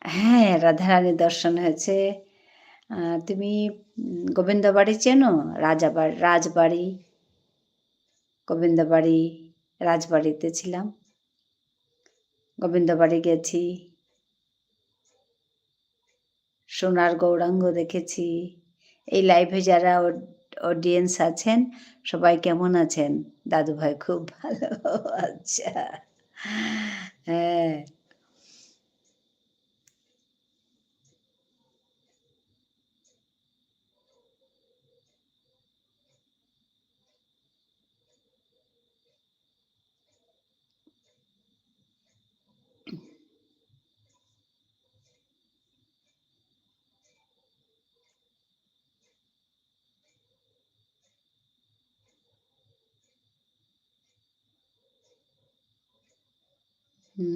হ্যাঁ, রাধারানী দর্শন হয়েছে। আহ, তুমি, উম, গোবিন্দবাড়ি চেনো? রাজাবা-, রাজবাড়ি, গোবিন্দবাড়ি, রাজবাড়িতে ছিলাম। গোবিন্দবাড়ি গেছি। সোনার গৌরাঙ্গ দেখেছি। এই live-এ যারা অড-, audience আছেন, সবাই কেমন আছেন? দাদু ভাই খুব ভালো। আচ্ছা। হ্যাঁ। হ্যাঁ,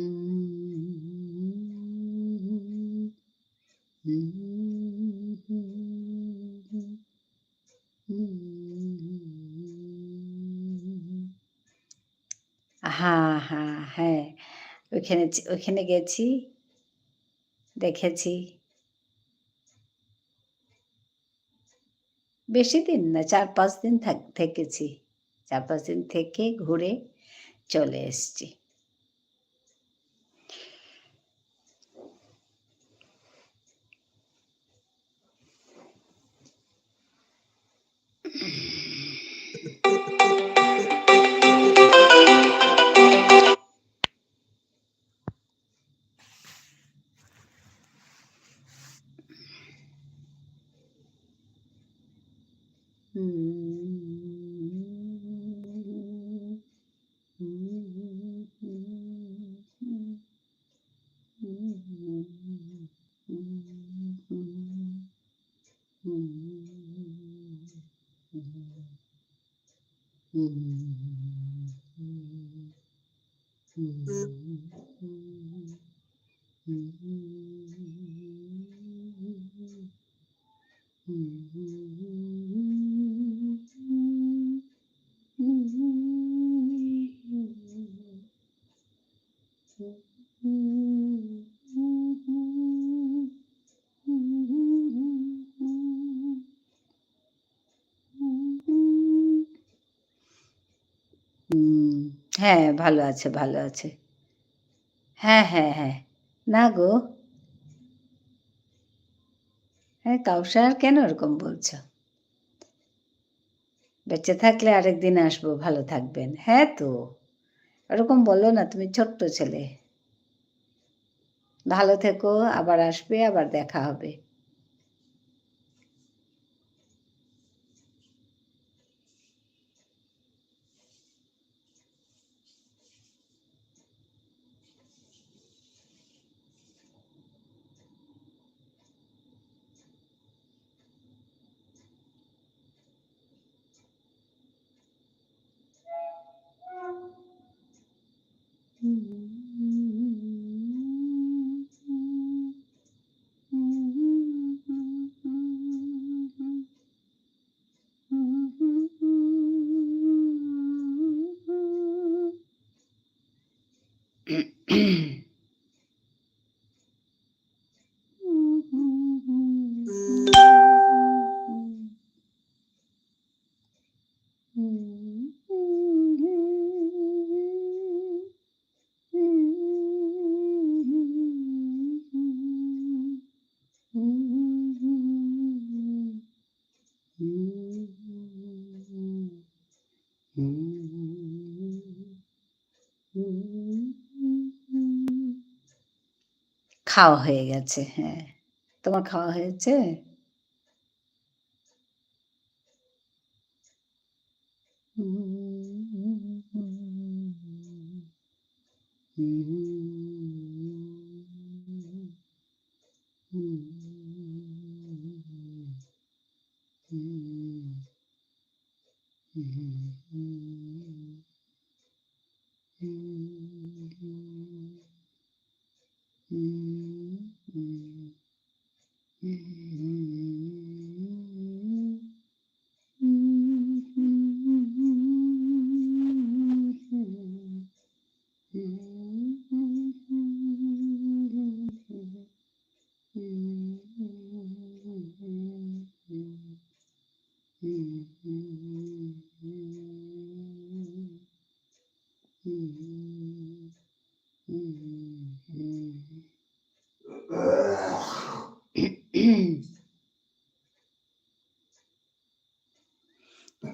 হ্যাঁ, হ্যাঁ। ওইখানে চে-, ওইখানে গেছি, দেখেছি। বেশি দিন না, চার পাঁচ দিন থাক-, থেকেছি। চার পাঁচ দিন থেকে ঘুরে চলে এসছি। হুম, হ্যাঁ, ভালো আছে, ভালো আছে। হ্যাঁ, হ্যাঁ, হ্যাঁ। না গো। হ্যাঁ, কাউসার, কেন ওরকম বলছো? বেঁচে থাকলে আরেকদিন আসবো, ভালো থাকবেন। হ্যাঁ তো, ওরকম বলো না, তুমি ছোট্ট ছেলে। ভালো থেকো, আবার আসবে, আবার দেখা হবে। খাওয়া হয়ে গেছে, হ্যাঁ। তোমার খাওয়া হয়েছে?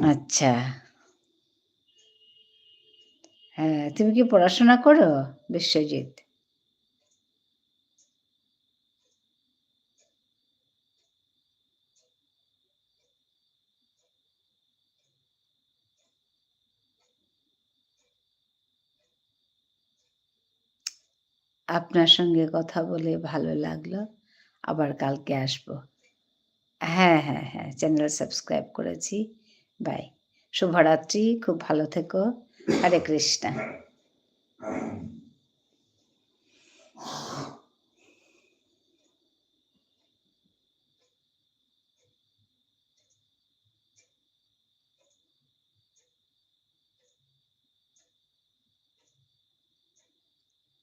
আচ্ছা। হ্যাঁ, তুমি কি পড়াশোনা করো, বিশ্বজিৎ? আপনার সঙ্গে কথা বলে ভালো লাগলো। আবার কালকে আসবো। হ্যাঁ, হ্যাঁ, হ্যাঁ, channel subscribe করেছি। Bye। শুভরাত্রি, খুব ভালো থেকো। হরে কৃষ্ণ।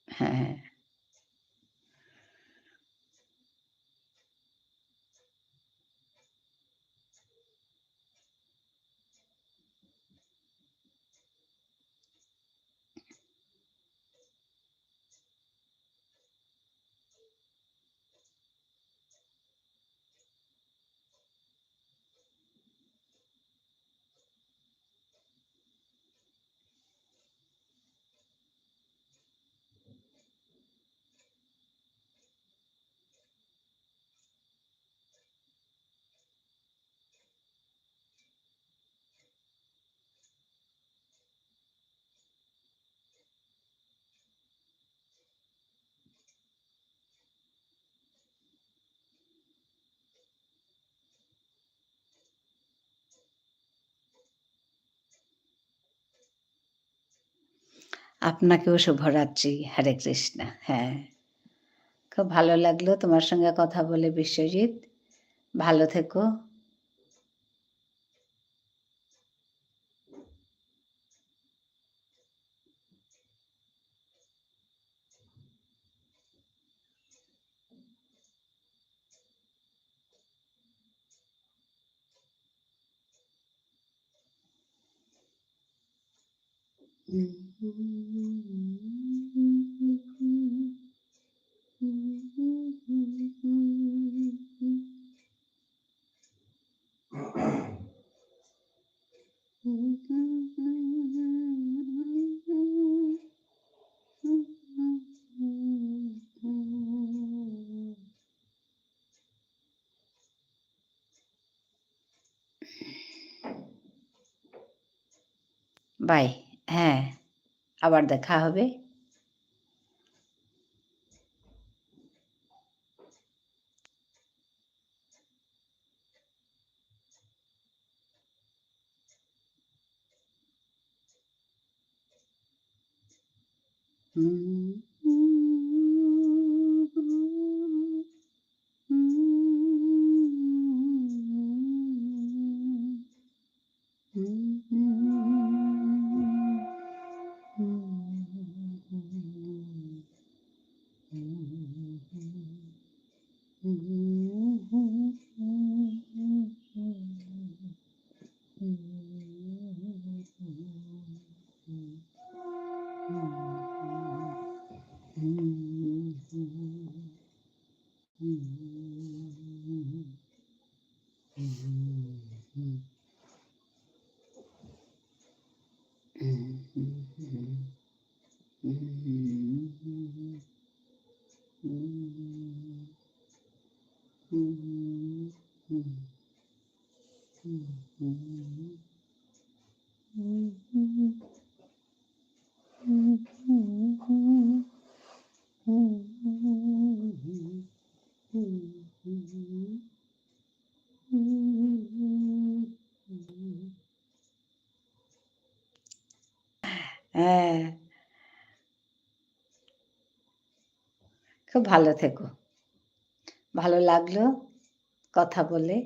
হ্যাঁ। আপনাকেও শুভরাত্রি। হরে কৃষ্ণ। হ্যাঁ, খুব ভালো লাগলো তোমার সঙ্গে কথা বলে, বিশ্বজিৎ। ভালো থেকো। Bye। হ্যাঁ, আবার দেখা হবে। হ্যাঁ। খুব ভালো থেকো। ভালো লাগলো কথা বলে।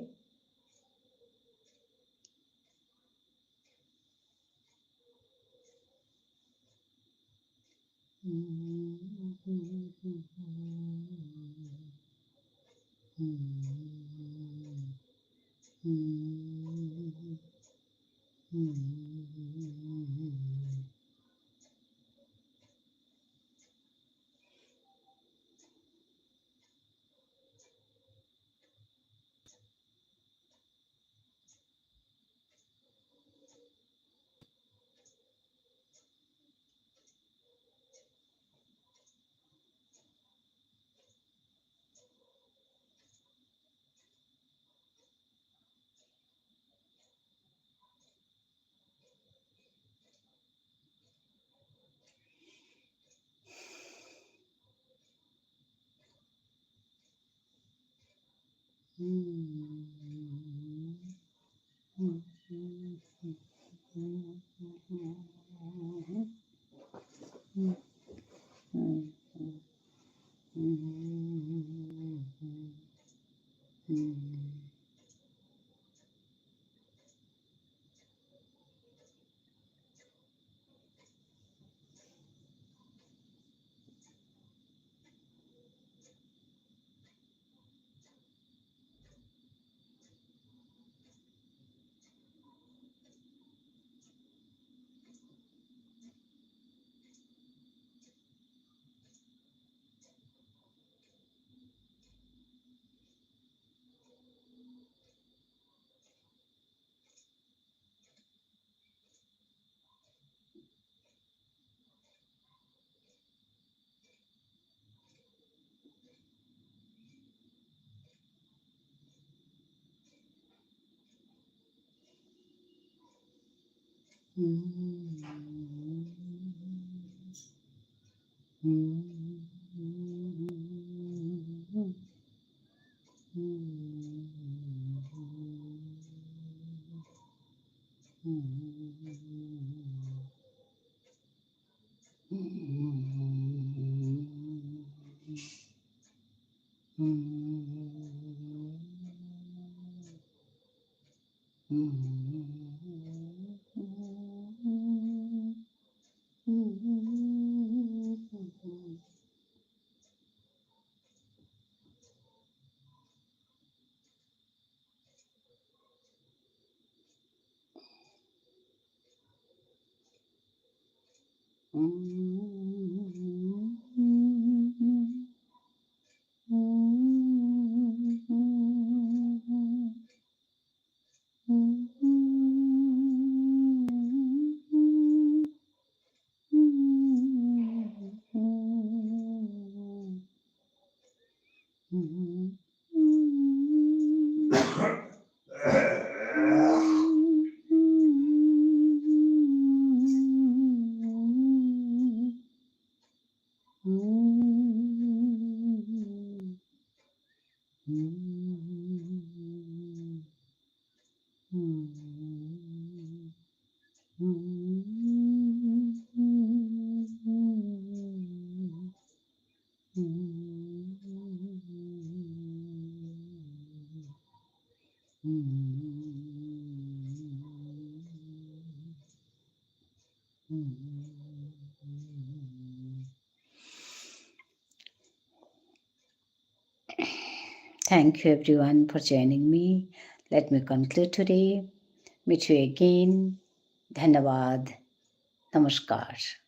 Thank you everyone for joining me. Let me conclude today. Meet you again. ধন্যবাদ। নমস্কার।